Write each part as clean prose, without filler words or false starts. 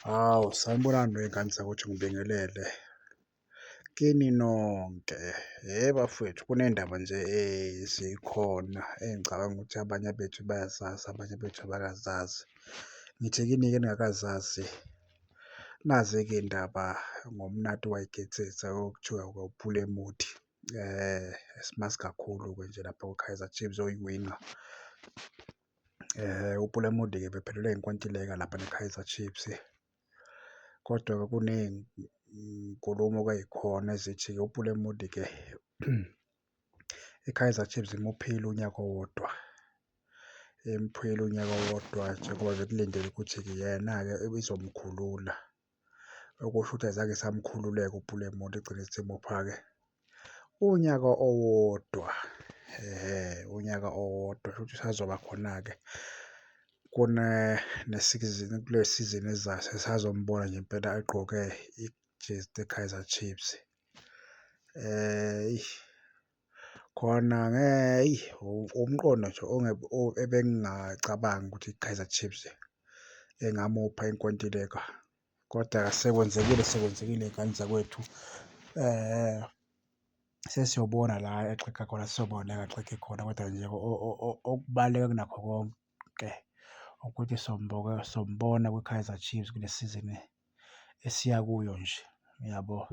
Hawu, sanibonani wey'ngane zakwethu, ngibingelele kini nonke. Hhe bafowethu, kuney'ndaba nje ezikhona engicabanga ukuthi abanye bethu bayazazi, abanye bethu abakazazi. Ngithi kini-ke eningakazazi, nazi-ke iy'ndaba ngoMnati Wa Iketsetsa okuthiwa uPule Mmodi esimazi kakhulu-ke nje lapha ku-Kaizer Chiefs oyi-winger. UPule Mmodi-ke ubephelelwe inkontileka lapha ne-Kaizer Chiefs, kodwa-ke kuney'nkulumo-ke ey'khona ezithi-ke uPule Mmodi-ke i-Kaizer Chiefs imuphile unyaka owodwa, imuphile unyaka owodwa njengoba bekulindeleke ukuthi-ke yena-ke ibizomkhulula. Okusho ukuthi ayizange isamkhulula-ke uPule Mmodi igcine isimupha-ke unyaka owodwa, ehhe, unyaka owodwa shuthi usazoba khona-ke kule sizini ezayo sisazombona nje impela egqoke ijezi le-Kaizer Chiefs. Eyi, khona eyi umqondo nje ebengingacabangi ukuthi i-Kaizer Chiefs engamupha inkontileka, koda sekwenzekile sekwenzekile y'ngane zakwethu. Sesiyobona la exega khona, sesiyobona la engaxegi khona, kodwa nje okubaluleke kunakho konke ukuthi sombona kwi-Kaizer Chiefs kule sizini esiya kuyo nje, uyabo.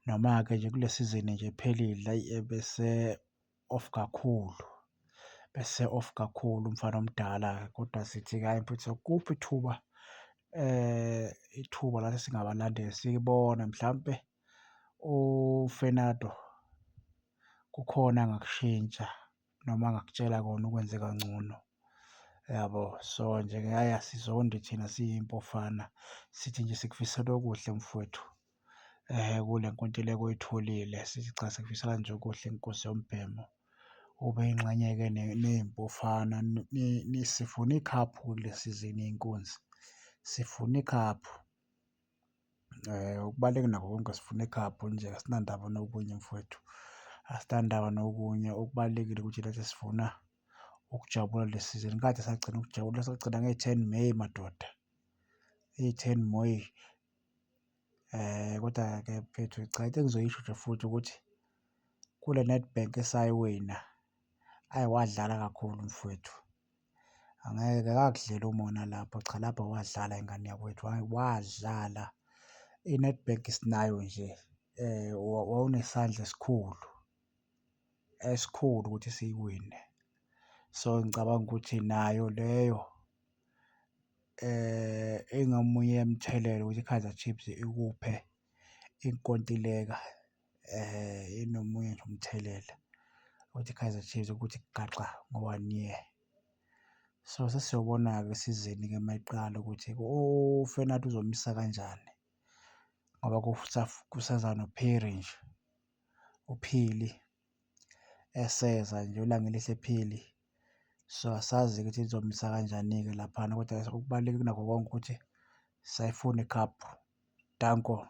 Noma-ke nje kule sizini nje ephelile ayi ebese-off kakhulu, bese-off kakhulu umfana omdala, kodwa sithi-ke hhayi mfethu siyokupha ithuba ithuba nathi singabalandeli sibone mhlampe uFernando kukhona angakushintsha noma angakutshela kona ukwenze kangcono, yabo. So, nje-ke hhayi asizondi thina siyiMpofana, sithi nje sikufisela okuhle mfowethu kule nkontileka oyitholile. Sithi cha sikufisela nje okuhle inkosi yombhemu, ube yingxenye-ke ney'Mpofana sifuna ikhaphu kule sizini yey'nkunzi, sifuna ikhaphu. Okubaluleke kunakho konke sifuna ikhaphu nje asinandaba nokunye mfowethu, asinandaba nokunye. Okubalulekile ukuthi nathi sifuna ukujabula kule sizini, kade sagcina ukujabula, sagcina ngeyi-ten May madoda, ngeyi-ten May. Koda-ke mfethu cha into engizoyisho nje futhi ukuthi kule Nedbank esayiwina, ayi wadlala kakhulu mfowethu. Angeke akakudlela umona lapho, cha lapho wadlala ngane yakwethu, hhayi wadlala. I-Nedbank sinayo nje wawunesandla esikhulu, esikhulu ukuthi siyiwine. So, ngicabanga ukuthi nayo leyo engomunye yemithelela ukuthi i-Kaizer Chiefs ikuphe inkontileka inomunye nje umthelela ukuthi i-Kaizer Chiefs ukuthi gaxa ngo-one year. So, sesiyobona-ke isizini-ke uma iqala ukuthi uFernando uzomisa kanjani ngoba kuseza noPhiri nje, uPhili eseza nje uLangelihle Phili. So, asazi-ke ukuthi izomisa kanjani-ke laphana kodwa okubalulekile kunakho konke ukuthi sisayifuna ikhaphu. Danko.